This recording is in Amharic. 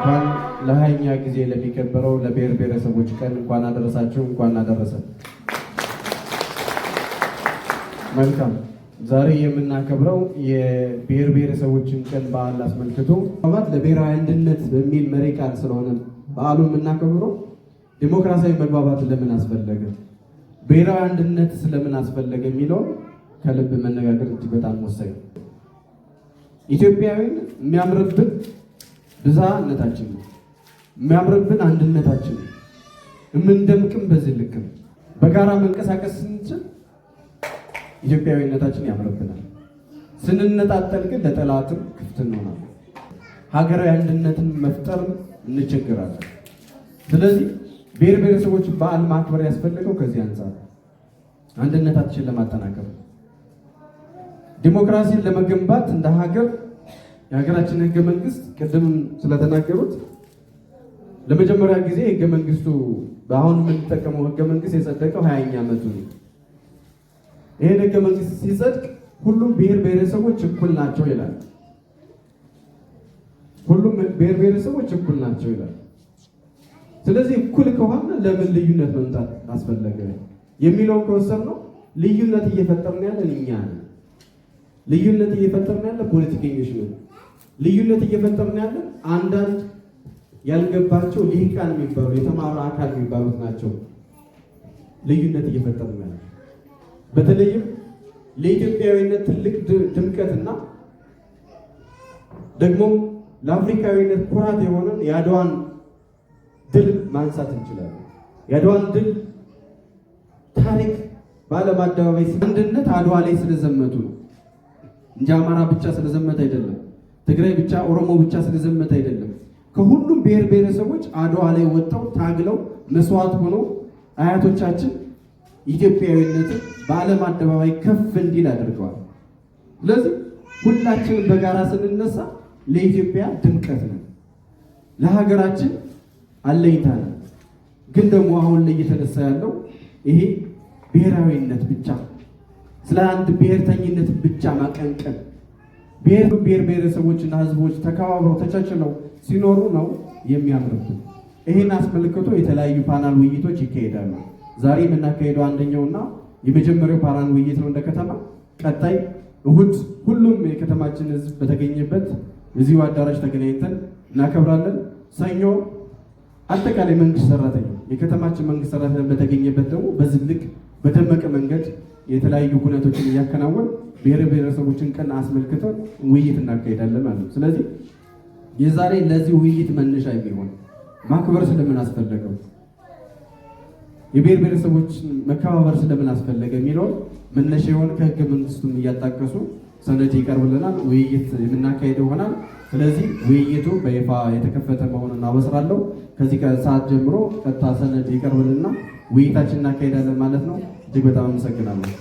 እንኳን ለ20ኛ ጊዜ ለሚከበረው ለብሔር ብሔረሰቦች ቀን እንኳን አደረሳችሁ፣ እንኳን አደረሰን። መልካም። ዛሬ የምናከብረው የብሔር ብሔረሰቦችን ቀን በዓል አስመልክቶ መግባባት ለብሔራዊ አንድነት በሚል መሪ ቃል ስለሆነ በዓሉ የምናከብረው ዲሞክራሲያዊ መግባባት ለምን አስፈለገ፣ ብሔራዊ አንድነት ስለምን አስፈለገ የሚለውን ከልብ መነጋገር እጅግ በጣም ወሳኝ ነው። ኢትዮጵያዊን የሚያምርብን ብዝሃነታችን ነው። የሚያምርብን አንድነታችን ነው። የምንደምቅም በዚህ ልክ ነው። በጋራ መንቀሳቀስ ስንችል ኢትዮጵያዊነታችን ያምርብናል። ስንነጣጠል ግን ለጠላትም ክፍት እንሆናለን። ሀገራዊ አንድነትን መፍጠር እንቸገራለን። ስለዚህ ብሔር ብሔረሰቦች በዓል ማክበር ያስፈልገው ከዚህ አንጻር አንድነታችንን ለማጠናከር፣ ዲሞክራሲን ለመገንባት እንደ ሀገር የሀገራችን ህገ መንግስት ቅድም ስለተናገሩት ለመጀመሪያ ጊዜ ህገ መንግስቱ በአሁን የምንጠቀመው ህገ መንግስት የጸደቀው 20ኛ ዓመቱ ነው። ይሄን ህገ መንግስት ሲጸድቅ ሁሉም ብሔር ብሔረሰቦች እኩል ናቸው ይላል። ሁሉም ብሔር ብሔረሰቦች እኩል ናቸው ይላል። ስለዚህ እኩል ከሆነ ለምን ልዩነት መምጣት አስፈለገ የሚለውን ከወሰድነው ልዩነት እየፈጠርን ያለን እኛ ነን። ልዩነት እየፈጠርን ያለ ፖለቲከኞች ነን። ልዩነት እየፈጠርን ያለን አንዳንድ ያልገባቸው ልሂቃን የሚባሉ የተማሩ አካል የሚባሉት ናቸው። ልዩነት እየፈጠርን ያለ በተለይም ለኢትዮጵያዊነት ትልቅ ድምቀትና ደግሞም ለአፍሪካዊነት ኩራት የሆነን የአድዋን ድል ማንሳት እንችላለን። የአድዋን ድል ታሪክ በዓለም አደባባይ አንድነት አድዋ ላይ ስለዘመቱ ነው እንጂ አማራ ብቻ ስለዘመተ አይደለም። ትግራይ ብቻ፣ ኦሮሞ ብቻ ስለዘመተ አይደለም። ከሁሉም ብሔር ብሔረሰቦች አድዋ ላይ ወጥተው ታግለው መስዋዕት ሆነው አያቶቻችን ኢትዮጵያዊነትን በዓለም አደባባይ ከፍ እንዲል አድርገዋል። ስለዚህ ሁላችንም በጋራ ስንነሳ ለኢትዮጵያ ድምቀት ነው፣ ለሀገራችን አለኝታ ነው። ግን ደግሞ አሁን ላይ እየተነሳ ያለው ይሄ ብሔራዊነት ብቻ፣ ስለ አንድ ብሔርተኝነት ብቻ ማቀንቀን፣ ብሔር ብሔር ብሔረሰቦችና ሕዝቦች ተከባብረው ተቻችለው ሲኖሩ ነው የሚያምርብን። ይህን አስመልክቶ የተለያዩ ፓናል ውይይቶች ይካሄዳሉ። ዛሬ የምናካሄደው አንደኛውና የመጀመሪያው ፓናል ውይይት ነው እንደ ከተማ። ቀጣይ እሁድ ሁሉም የከተማችን ሕዝብ በተገኘበት እዚሁ አዳራሽ ተገናኝተን እናከብራለን። ሰኞ አጠቃላይ መንግስት ሰራተኛ፣ የከተማችን መንግስት ሰራተኛ በተገኘበት ደግሞ በዚህ ልክ በደመቀ መንገድ የተለያዩ ኩነቶችን እያከናወን ብሔር ብሔረሰቦችን ቀን አስመልክተን ውይይት እናካሄዳለን ማለት ነው። ስለዚህ የዛሬ ለዚህ ውይይት መነሻ የሚሆን ማክበር ስለምን አስፈለገው፣ የብሔር ብሔረሰቦች መከባበር ስለምን አስፈለገ የሚለውን መነሻ የሆነ ከህገ መንግስቱም እያጣቀሱ ሰነድ ይቀርብልናል። ውይይት የምናካሄደው ይሆናል። ስለዚህ ውይይቱ በይፋ የተከፈተ መሆኑን አበስራለሁ። ከዚህ ከሰዓት ጀምሮ ቀጥታ ሰነድ ይቀርብልና ውይይታችን እናካሄዳለን ማለት ነው። እጅግ በጣም አመሰግናለሁ።